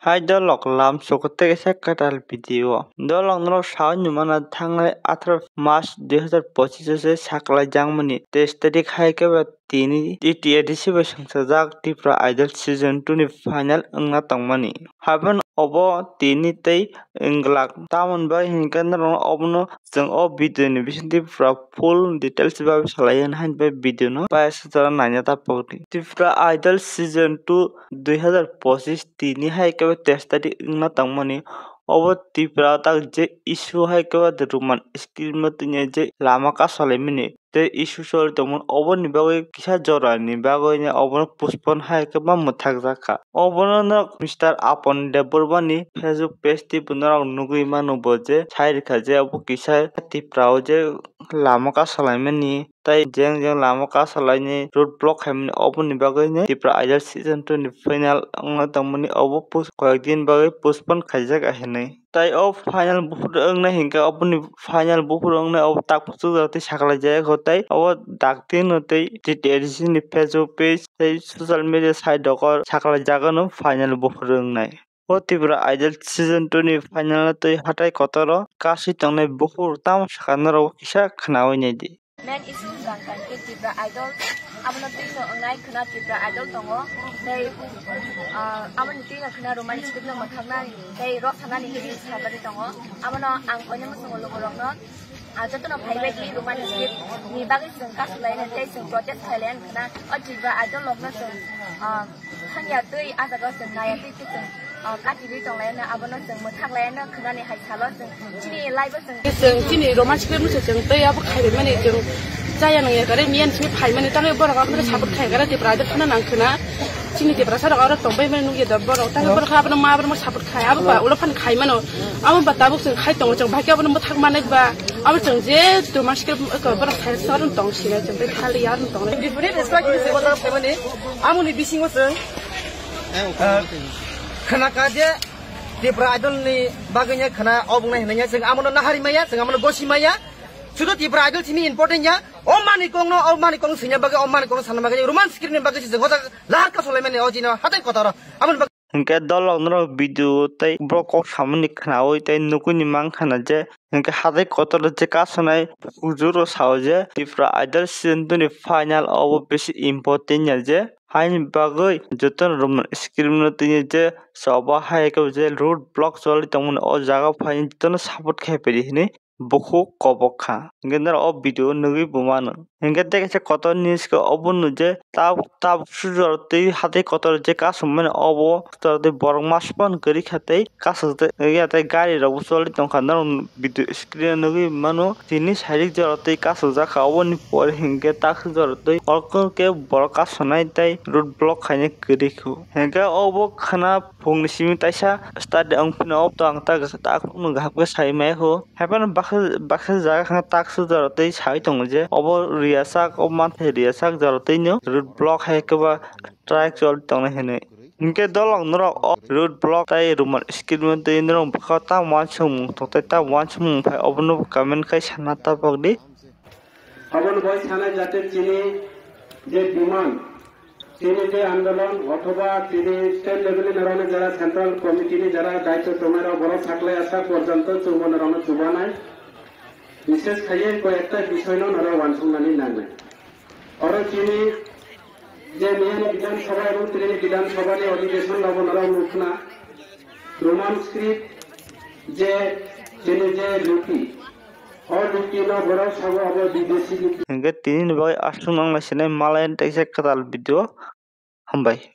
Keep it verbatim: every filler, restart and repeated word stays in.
Hai dolok lam soko tei kaisa kwtal video. Dolok norok sawi numa na thangnai atharo March dui hazar pochish o se saklai jakmani teis tarik hai khe ba tini T T A D C bai swngchajak Tripura Idol Season two ni final wngna tongmani. Haban obo tini tei wng glak. Tamoni bagwi hinkhe norokno obono chwng o video ni bisingtwi pura full details bai salai anw, haini bai video no pai aswk jora naina ta pokdi. Tripura Idol Season two dui hazar pochish tini hai khe teis tarik wngna tongmani. Obo Tripura o tak je issue hai khe Roman script no tini je lama kasalaimani tei issue choli tongmani, oboni bagwi kisa jorani bagwi obono postpone hai khe ma mwthakjak kha. Obono norok Mister Apon Debbarma ni Facebook page twi bo norok nugwi mano bo je sai rwkha je obo kisa Tripura o je lama kasalaimani tei jeng jeng lama kasalaini road block khaimani, oboni bagwi Tripura Idol Season two ni final wngna tongmani obo post-, koyek din bagwi postpone khaijak hinwi. Tai o final buphuru wngnai hinkhe, oboni final buphuru wngnai obo tak buchukjak tei saklai jaya kho, tai obo dakti no tei T T A D C ni Facebook page tei social media site rok o saklai jagano final buphuru wngnai. O Tripura Idol Season two ni final o tei hatai kotoro kasui tongnai buphuru tamo sakha norok kisa khnaui naidi. Main issue wngkha hwnkhe Tripura Idol, abono twi no wngnai khwna Tripura Idol tongo, tei, ah, aboni twi no khwna Roman script no mwthaknani tei rw sanani hinwi sabai tongo. Abono ang koinwi muchungo lukurokno, ah, jotono phaibai di Roman script ni bagwi chwng kasulaino tei chwng protest khailaiano khwna o Tripura Idol rokno chwng, ah, Thangya twi, ah jaga o chwng naya twi khe chwng, ah, kati twi tong lai no, abono chwng mwthak lai no khwnani hai salo chwng chini live o chwng. Chwng chini Roman script no se chwng tei abo khai mani chwng chaya nang ya kare miyan simi phai mani tangwi borok abono support khai kare Tripura Idol phano nang khwna. Chini Tiprasa rok aro tong bai mani nukya da borok tangwi borok abono ma abono support khai abo ba ulo phan khai mano. Abo ba tabuk chwng khai tongo chwng bai khe abono mwthak manai ba abo chwng je Roman script borok khai sa tong sinai chwng tei khali ya tong. Different strategy se borok khai mani. Amoni bisingo chwng, eh, khwna ka je Tripura Idol ni bagwi nya khwna obo wngnai hinwi nya chwng amono nahari maya, chwng amono gosi maya. Sudu Tripura Idol simi important ya. O mani kong no, o mani kong swinya bagwi, o mani kong sana bagwi, Roman script ni bagwi se chwng hoja lahar ka solai mani o jino hatai kotoro. Amoni bagwi Hinkhe dolok norok video tei borok kok samani khwnaui tei nukui ni mankha na je hinkhe hatai kotor je kasonai ujuro sao je Tripura Idol season two ni final obo bisi important ya je haini bagwi jotono Roman script no tini je choba hai khe je road block choli tongmani o jaga o phaini jotono support khai phaidi hinwi bukhuk kobok kha. Hinkhe norok o video o nugui bo mano. Hinkhe tei kaisa kotor news khe obo no je tabuk, tabuk sujor tei hatai kotor je kasumani obo kotor tei borok masa phano kwrwi kha tei kasuk ya tei gari rok bo choli tongkha. Norok video screen o nugui mano tini sairik jora tei kasukjak kha, oboni pore hinkhe takhuk jora tei orokhe borok kasonai tei road block khainai kwrwi kho. Hinkhe obo khwna phungni simi taisa start wngphino, obo to ang ta, ta, takhukno kaham khe sai maya kho. Haiphano baksa, baksa jaga kheno taksuk jora tei sai tongo je obo riyasak, obo manthai riyasak jora tei no road block hai khe ba traffic choli tongnai hinwi. Hinkhe dolok norok o road block tei Roman script no twi norok bwkha tamo uansukmung tong tei tamo uansukmung phai obono comment khai sana ta pokdi. Obono bai sana jate chini je demand, chini je andolon othoba chini state level ni norokni jara central committee ni jara daityo tongnai rok borok saklai asa porjonto chwngbo norokno chubanai. Bishesh khaiye koyekta bisoy no norok uansuknani nangnai. Oro chini je miyani Bidhan Sabha ebong tini Bidhan Sabha ni odhibeshon rok bo norok nukna Roman script je chini je lipi, o lipi no borok sabo abo bidesi lipi. Hinkhe tini ni bagwi aswk nang lai sinai Malayan teisa kwtal video. Hambai.